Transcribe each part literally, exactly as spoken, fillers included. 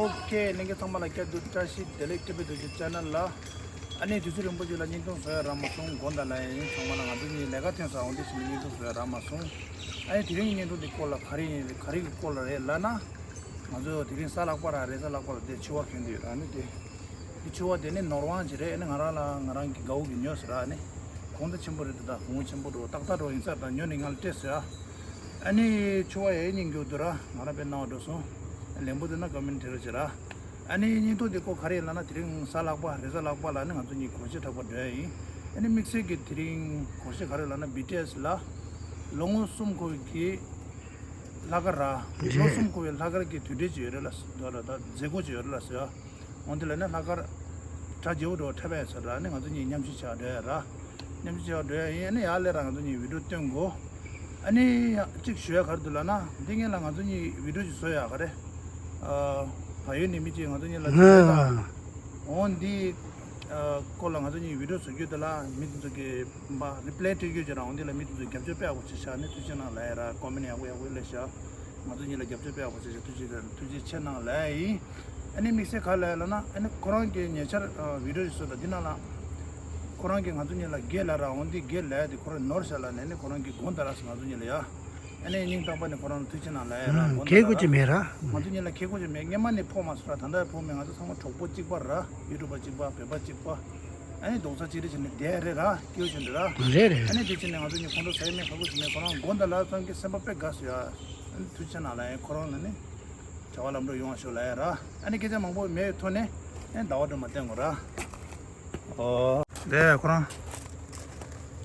ཨོ་ཁེ། ལྷན་རྒྱས་ཚང་མ་ལ་བསྐྱར་དུ་བཀྲ་ཤིས་བདེ་ལེགས། ཊི་བི་རྡོ་རྗེ་ཆེ་ནལ་ལ། ཨ་ནི་དུས་ཚོད་རིང་པོ་ཞིག་ལ་བརྙན་ཐུང་བཟོ་ཡ་རག་མ་སོང་། དགོངས་དག་ལབ་ཡ་ཡིན། ཚང་མ་ལ། ང་ཚོ་གཉིས་ལས་ཀ་ཐོན་ས་འོང་དུས་ཤིག་ལ་བརྙན་ཐུང་བཟོ་ཡ་རག་མ་སོང་། ཨ་ནི་དེ་རིང་གི་བརྙན་ཐུང་འདི་སྐོར་ལ་ག་རེ་ཡིན་རེད། ག་རེ་གི་སྐོར་ལ་རེད་ལབ་ན། ང་ཚོ་དེ་རིང་གཟའ་ལྷག་པ་ར་རེད། གཟའ་ལྷག་པ་ལ་དེ་ཕྱུ་པ་གྱོན་བསྡད་ཡོད་ར། ཨ་ནི་དེ། འདི་ཕྱུ་པ་དེ་ནི་ནོར་དབང་ཅིག་རེད། ཨ་ནི་ང་རང་ལ་ང་རང་གི་དགའ་བོ་གིས་ཉོས་ཟེར་ར། ཨ་ནི་གོང་ད་ཆེན་པོ་རེད། ད་གོང་ཆེན་པོ་འགྲོ་ཏག་ཏག་འགྲོ་ཡིན་ས། ད་ཉོས་ནས་ང་ལ་སྤྲད་ཟེར་ར། ཨ་ནི་ཕྱུ་པ་ཡ་ཡིན་རྒྱུ་འདུག་ར། ང་རང་དཔེ་སྣང་བ་འགྲོ་སོང་། ལན་པོ་འདུག་ན་ཀོ་མེན་ཊི་བྲིས་རོགས་བྱེད་ར། ཨ་ནི་བརྙན་ཐུང་འདི་སྐོར་ག་རེ་ཡིན་ལབ་ན། དེ་རིང་གཟའ་ལྷག་པ་རེད། གཟའ་ལྷག་པ་ལ་ནི་ང་ཚོ་གཉིས་སྒོར་གཞས་འཁྲབ་པར་འགྲོ་ཡ་ཡིན། ཨ་ནི་དམིགས་བསལ་གྱི་དེ་རིང་སྒོར་གཞས་ག་རེ་ལབ་ན། བི་ཊི་ཨེས་ལ་ལོ་ངོ་གསུམ་འཁོར་བའི་གི་ལྷག་དཀར་ར། ལོ་གསུམ་འཁོར་བའི་ལྷག་དཀར་གྱི་དུས་དྲན་ཅིག་ཡོད་རེད་ལ་ཟེར་ར། ད་མཛད་སྒོ་ཅིག་ཡོད་རེད་ལ་ཟེར་ཡ། འོན་ཏེ་ལ་ནི་ལྷག་དཀར་གྲ་རྒྱས་པོ་འགྲོ་འཁྲབ་པ་ཡ་ཟེར་ར། ནི་ང་ཚོ་གཉིས་མཉམ་ཞུགས་བྱ་འགྲོ་ཡ་ར། མཉམ་ཞུགས་བྱ་འགྲོ་ཡ་ཡིན། ཨ་ནི་ཡར་སླེབས་ར་ང་ཚོ་གཉིས་བི་ཌིའོ་སྟོན་དགོས། ཨ་ནི་ཡ་གཅིག་ཞུ་ཡ་ག་རེ་འདུག་ལབ་ན། འདི་སྔོན་ལ་ང་ཚོ་གཉིས་བི་ཌིའོ་ཅིག་བཟོ་ཡ་ག་རེ། ཨ། བལ་ཡུལ་ནས་མི་གཅིག་ང་ཚོ་གཉིས་ལ་ཨ། འོ་འདི། ཨ། སྐོར་ལ་ང་ཚོ་གཉིས་བི་ཌིའོ་བཟོ་རྒྱུ་དེ་ལ་མི་དེ་ཚོ་གིས་མ་རི་པི་ལེ་སྤྲད་རྒྱུ་བྱས་ར། འོ་འདི་ལ་མི་དེ་ཚོ་རྒྱབ་སྐྱོར་དཔེ་ཡག་པོ་བྱས་ཤག་ནི་ཐུགས་རྗེ་གནང་ལབ་ཡ་ར། ཀོ་མེན་ཊི་ཡག་པོ་ཡག་པོ་སླེབས་ཤག་ང་ཚོ་གཉིས་ལ་རྒྱབ་སྐྱོར་དཔེ་ཡག་པོ་བྱས་ཤག་ཐུགས་རྗེ་ཐུགས་རྗེ་ཆེ་གནང་ལབ་ཡ་ཡིན། ཨ་ནི་དམིགས་བསལ་ག་རེ་ལབ་ན། ཨ་ནི་ཁོ་རང་གིས་ཉེ་ཆར་ཨ་བི་ཌིའོ་ཞིག་བཟོས་འདུག་འདི་ནང་ལ་ཁོ་རང་གིས་ང་ཚོ་གཉིས་ལ་རྒྱལ་ལབ་ར། འོ་འདི་རྒྱལ་ལབ་ཡ་དེ་ཁོ་རང་ནོར་ཤག་ལབ་ནས། ཨ་ནི་ཁོ་རང་གིས་དགོངས་དག་ར་ཟེར། ང་ཚོ་གཉིས་ལ་ཡ། ཨ་ནི་སྙིང་ཐག་པ་ནས་ཁོ་རང་ལ་ཐུགས་རྗེ་གནང་ལབ་ཡ་ར། ཨ། དགོངས་དག་ཁེ་གོ་ར་ཅིག་མེད་ར། ང་ཚོ་གཉིས་ལ་ཁེ་གོ་ཅིག་མེད། སྔན་མ་ནས་ཕོག་མ་སོང་ར། ད་ལྟ་ཕོག་མེད། ང་ཚོ་ཚང་མ་གྲོགས་པོ་གཅིག་པ་ར། ཡུ་ཊུབ་པ་གཅིག་པ། བོད་པ་གཅིག་པ། ཨ་ནི་རྡོག་རྩ་གཅིག་སྒྲིལ་བྱས་ནས་བསྡད་རེད་ར། སྐྱིད་པོ་བྱས་འདུག་ར། རེད་རེད། ཨ་ནི་དེ་བྱས་ནས་ང་ཚོ་གཉིས་ཁོང་ཁྲོ་ཟ་ཡ་མེད། ག་གོ་ཅིག་མེད། ཁོ་རང་དགོངས་དག་ལབ་ཙང་གི་སེམས་པ་དཔེ་དགའ་སོང་ཡ། ཨ་ནི་ཐུགས་རྗེ་གནང་ལབ་ཡ། ཁོ་རང་ལ་ནི་བྱ་བ་ལམ་འགྲོ་ཡོང་བ་ཤོག་ལབ་ཡ་ར། ཨ་ནི་སྐད་ཆ་མང་པོ་མེད་པའི་ཐོག་ནས་ཨ་ནི་ཟླ་བ་སྒྲོལ་མ་བསྟན་དགོས་ར། ཨོ། དེ་ཁོ་རང་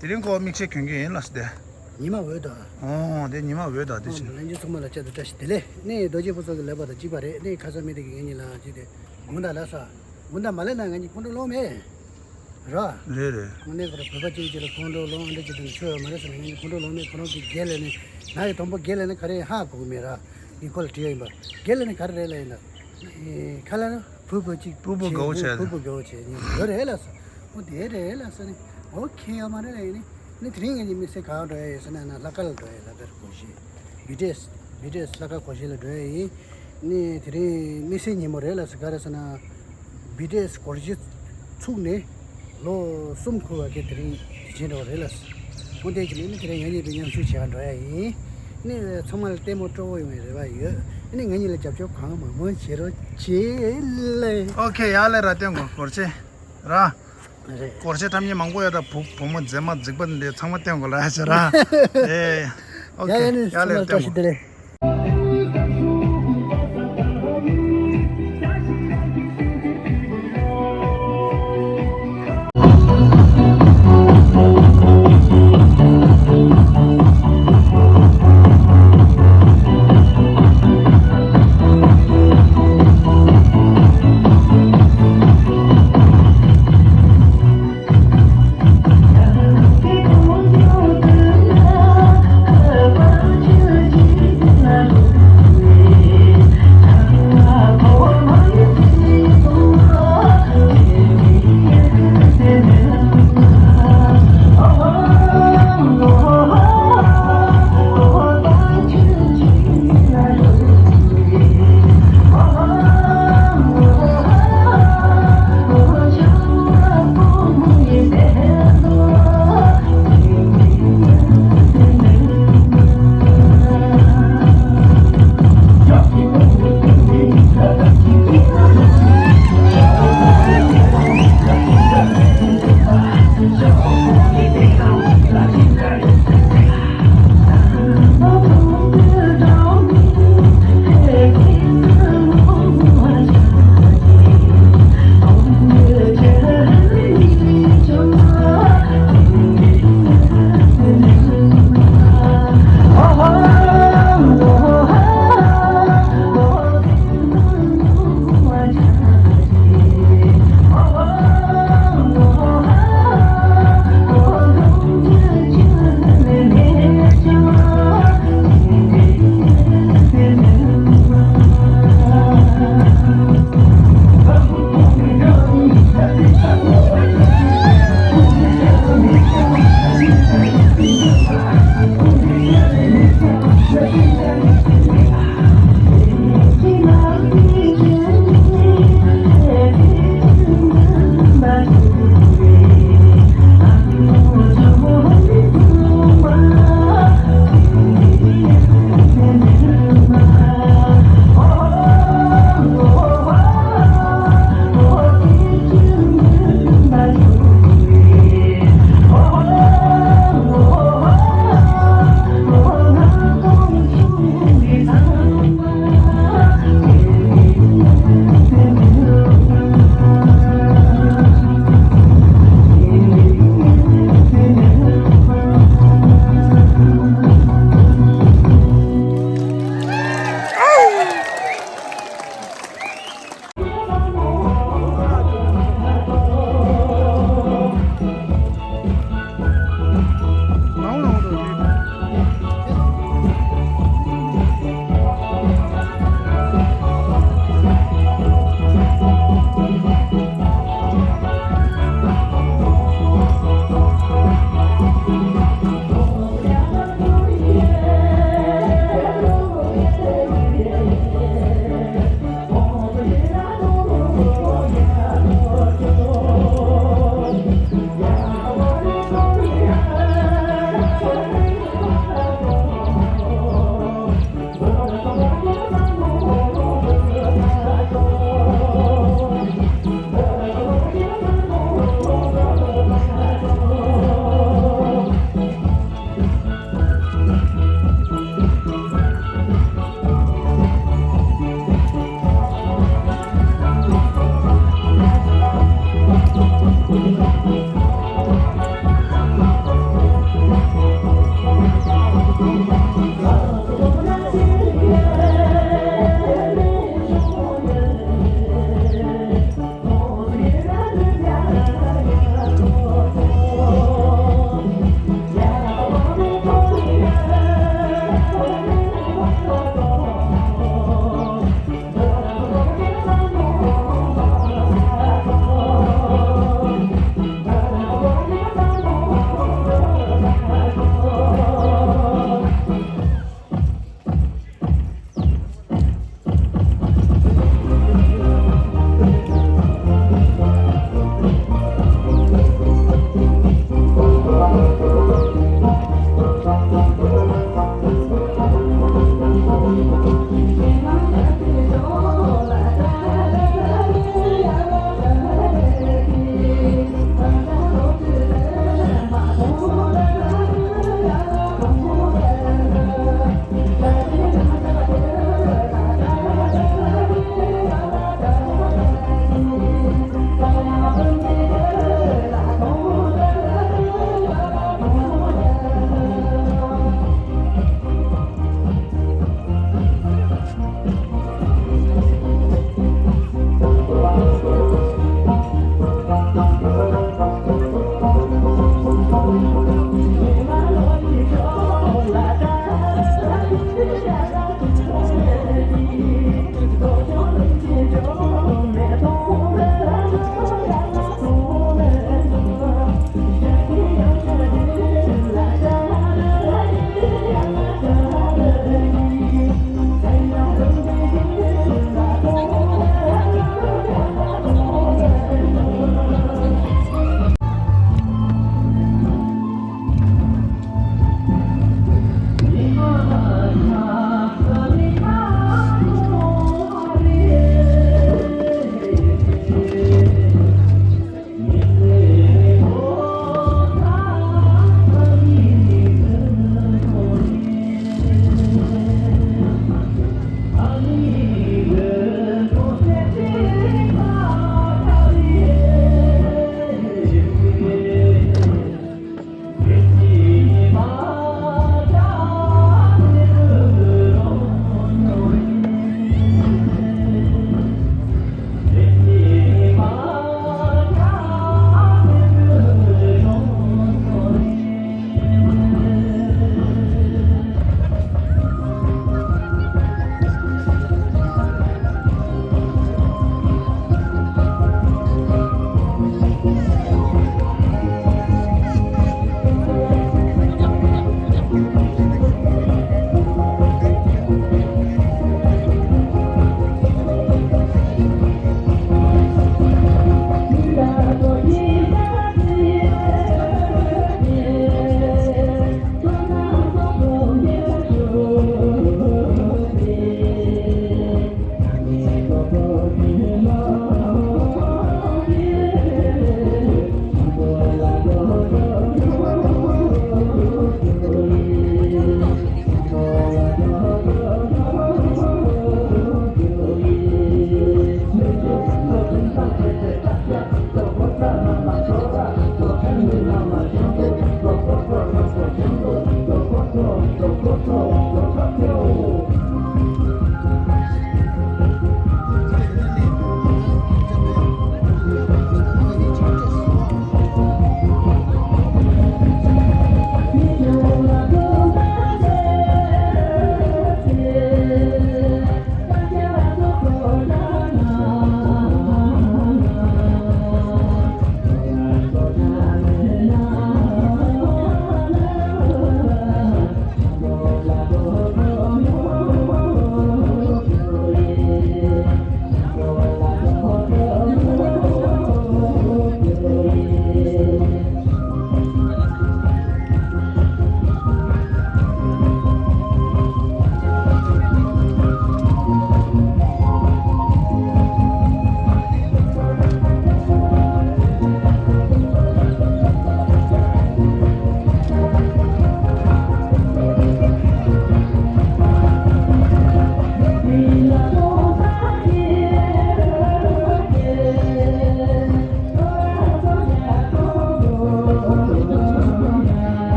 དེ་རིང་ཁོ་མིག་ཤེལ་གྱོན་གྱི་ཡིན་ལ་ཟེར་ཏེ། ཉི་མ་འོད་དང་། ཨོ། དེ་ཉི་མ་འོད་དང་དེ་ཨོ་བྱས་ནས། ལྷན་རྒྱས་ཚང་མ་ལ་བསྐྱར་དུ་བཀྲ་ཤིས་བདེ་ལེགས། ནི་རྡོ་རྗེ་ཕུན་ཚོགས་ཀྱི་ལབ་པ་དང་གཅིག་པ་རེད། ནི་ཁ་སང་མི་དེ་གིས་ངེད་གཉིས་ལ་ཅིག་དེ་དགོངས་དག་ལབ་ས། དགོངས་དག་མ་ལབ་ན་ང་གཉིས་ཁོང་ཁྲོ་ལངས་མེད་ར། རེད་རེད། དངོས་གནས་ཁོ་རང་བོད་པ་གཅིག་གཅིག་ལ་ཁོང་ཁྲོ་ལངས་འདྲ་ཅིག་དང་ཆོས་མ་རེད་ཟེར་ནས་ང་གཉིས་ཁོང་ཁྲོ་ལངས་མེད། ཁོ་རང་གིས་རྒྱལ་ལབ་ནས། ང་ཡི་དང་པོ་རྒྱལ་ལབ་ནས་ག་རེ་ཧ་གོ་གི་མེད་ར། ངས་ཁོ་ལ་དྲིས་ཡ་ཡིན་པ། རྒྱལ་ལབ་ནས་ག་རེ་རེད་ལབ་ཡིན་ན། ཨེ། ཁ་ལ་ན་བུ་བུ་གཅིག་བུ་བུ་བྱས། དགའ་བོ་བྱས། བུ་བུ་དགའ་བོ་བྱས་ནས་ཡོད་རེད་ལབ་སོང་། འོ་དེ་རེད་ལབ་སོང་ནས། ཨོ་ཁེ་ཡོད་མ་རེད་ལབ་ཡིན་ནི། ནི་དེ་རིང་ངེད་གཉིས་དམིགས་བསལ་གང་འགྲོ་ཡ་ཡིན་ཟེར་ན། ན་ལྷག་དཀར་ལ་འགྲོ་ཡ་ཡིན། ལྷག་དཀར་སྒོར་གཞས། བི་ཊི་ཨེས། བི་ཊི་ཨེས་ལྷག་དཀར་སྒོར་གཞས་ལ་འགྲོ་ཡ་ཡིན། ནི་དེ་རིང་དམིགས་བསལ་ཉིན་མོ་རེད་ལབ་སོང་། ག་རེ་ཟེར་ན། བི་ཊི་ཨེས་སྒོར་གཞས་ཚུགས་ནས་ལོ་གསུམ་འཁོར་བ་གི་དེ་རིང་དུས་ཆེན་འདྲ་བོ་རེད་ལབ་སོང་། འོ་དེ་བྱས་ནས་ནི་དེ་རིང་ངེད་གཉིས་དཔེ་མཉམ་ཞུགས་བྱེད་ག་འགྲོ་ཡ་ཡིན། ནི་ཚང་མ་ལ་ལྟད་མོ་སྤྲོ་བོ་ཡོང་བའི་རེ་བ་ཡོད། ནི་ངེད་གཉིས་ལ་རྒྱབ་སྐྱོར་གང་མང་མང་བྱེད་རོགས་བྱེད་ལེ། ཨོ་ཁེ། ཡ་ལེ་ར། བསྟན་དགོས་སྒོར་གཞས་ར། རེད། སྒོར་གཞས་འཁྲབ་མཁན་མང་པོ་ཡོད། ད་བུ་བུ་མོ་མཛེས་མ་རྫིག་པ་འདི་ཚང་མ་བསྟན་དགོས་ལབ་ཡ་བྱས་ར། ཨེ། ཨོ་ཡ་ཁེ། ཡ་ལེ། ཡ་ནི་ཚང་མ་བསྟན་བཀྲ་ཤིས་དགོས། བདེ་ལེགས།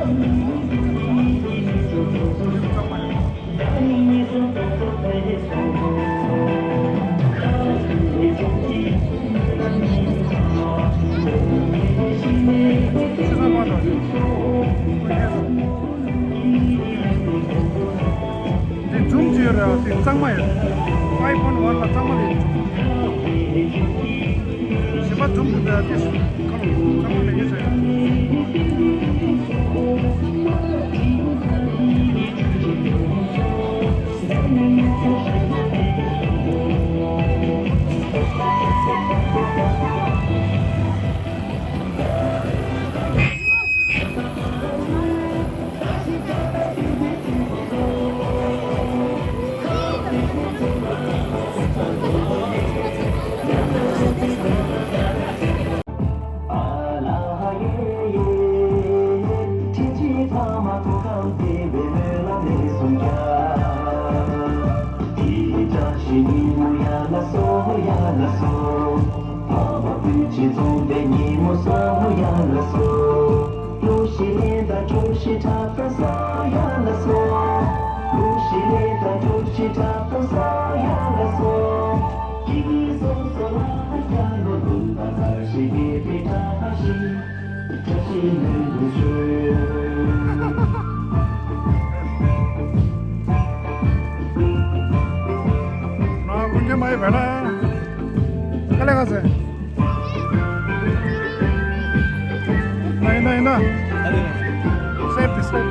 འདི་འཛུམ་ཅིག་ཡོད་རེད། འདི་གཙང་མ་ཡོད། ཕའི་ཕོན་ཝན་ལ་གཙང་མ་ལས་ཡོད། གཞན་པ་འཛུམ་འདི་འདྲ་ཏིས་ཁ་ལོ་གཙང་མ་ལས་ཡོད་ཟེར། ང་ཀུན་མཁྱེན་མ་ཡི་བེ་ལ། ཀ་ལེ་ག་ཟེ། ཡིན་ན་ཡིན་ན། སེབ་སེབ།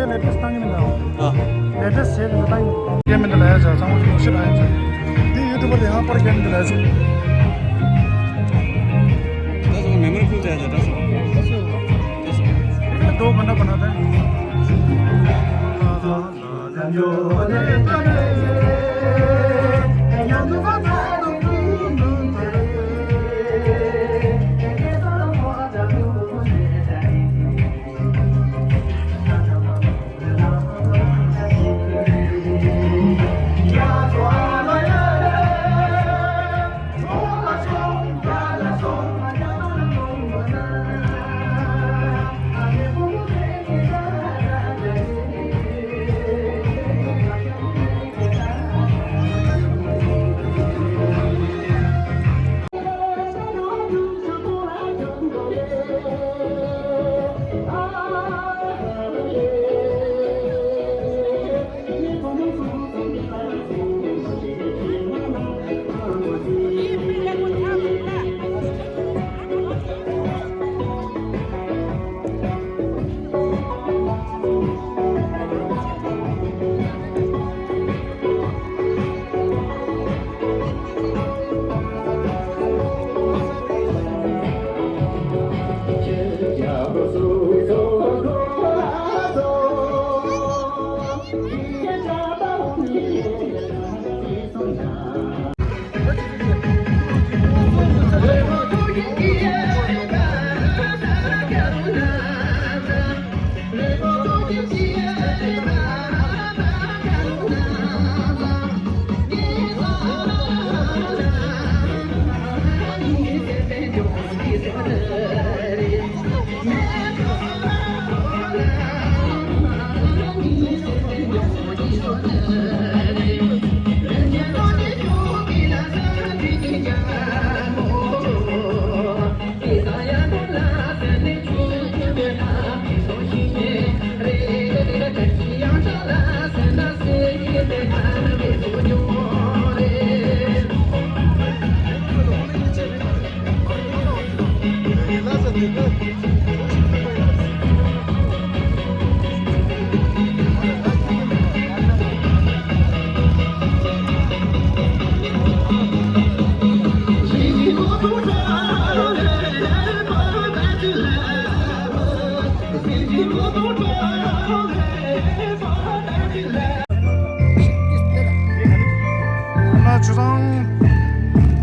ལེ་ཊེ་སི་བཏང་གི་མིན་ད། ཨ། ལེ་ཊེ་སི་བྱས་ནས་བཏང་གི་མིན་ད་ལ་ཡ་ཟེར། ཚང་མ་ཞིག་ལ་ཡ་ཟེར། འདི་ཡུ་ཊུབ་པར་དེ་ཧང་པར་རྒྱག་མིན་ད་ལ་ཡ་ཟེར། ད་སོང་མེ་མོ་རི་ཕུལ་བྱས་ཟེར། ད་སོང་། ད་སོང་། ད་སོང་། ད་སོང་། ད་སོང་། ད་སོང་།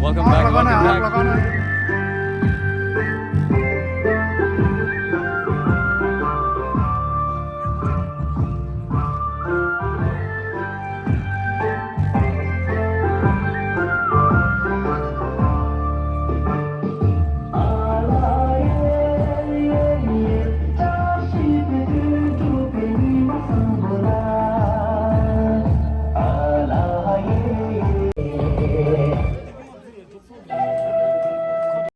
Welcome back, welcome back.